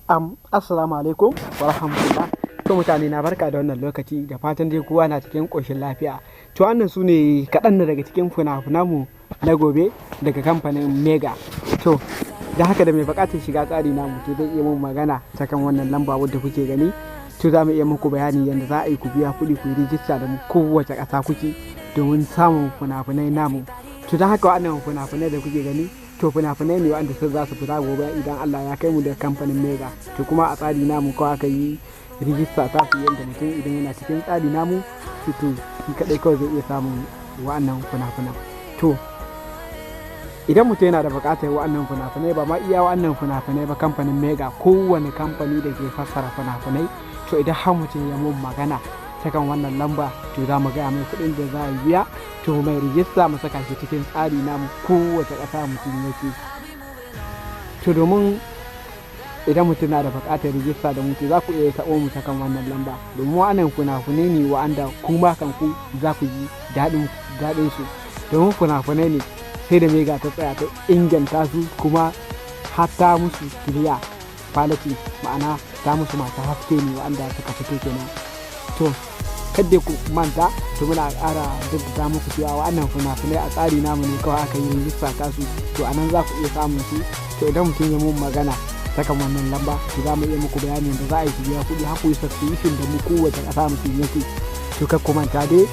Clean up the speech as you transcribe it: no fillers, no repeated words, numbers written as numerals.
Assalamu alaikum wa rahmatullah. To mutane na, barka da wannan lokaci, da fatan dai kowa na cikin ƙoshin lafiya. To wannan su ne kaɗan daga cikin fina-finanmu na gobe daga kamfanin Mega. To da haka, da mai buƙatar shiga tsari namu, to zai iya mun magana ta kan wannan lamba wadda kuke gani. To za mu iya muku bayani yadda za a yi ku biya kuɗi ku yi rijista da mu, kowace ƙasa kuke, domin samun fina-finai namu. To don haka, waɗannan fina-finai da kuke gani, to fina-finai ne wanda sun za su fita gobe idan Allah ya kai mu da kamfanin Mega. To kuma a tsari namu kawai aka yi rijista ta su, yadda mutum idan yana cikin tsari namu, to shi kaɗai kawai zai iya samun wa'annan fina-finan. To idan mutum yana da buƙatar wa'annan fina-finai, ba ma iya wa'annan fina-finai ba, kamfanin Mega, kowane kamfani da ke fassara fina-finai, to idan har mutum ya mun magana ta kan wannan lamba, to za mu gaya mai kuɗin da za a biya, to mai rijista, mu saka shi cikin tsari namu, kowace ƙasa mutum yake. To domin idan mutum na da buƙatar rijista da mutu, za ku iya taɓo mu ta kan wannan lamba, domin wa'annan fina-finai ne wa'anda kuma kanku za ku ji daɗin su, domin fina-finai ne sai da Mega ta tsaya ta inganta su, kuma har ta musu clear quality, ma'ana ta musu masu haske ne wa'anda suka fito kenan. To kadda ku manta, to muna ƙara jaddada muku cewa wa'annan fina-finai a tsari namu ne kawai aka yi rijista ta su. To anan za ku iya samun su. To idan mutum ya mun magana ta kan wannan lamba, to za mu iya muku bayani da za a yi ku biya kuɗi har ku yi subscription da mu, kowace ƙasa mutum yake. To kar ku manta dai.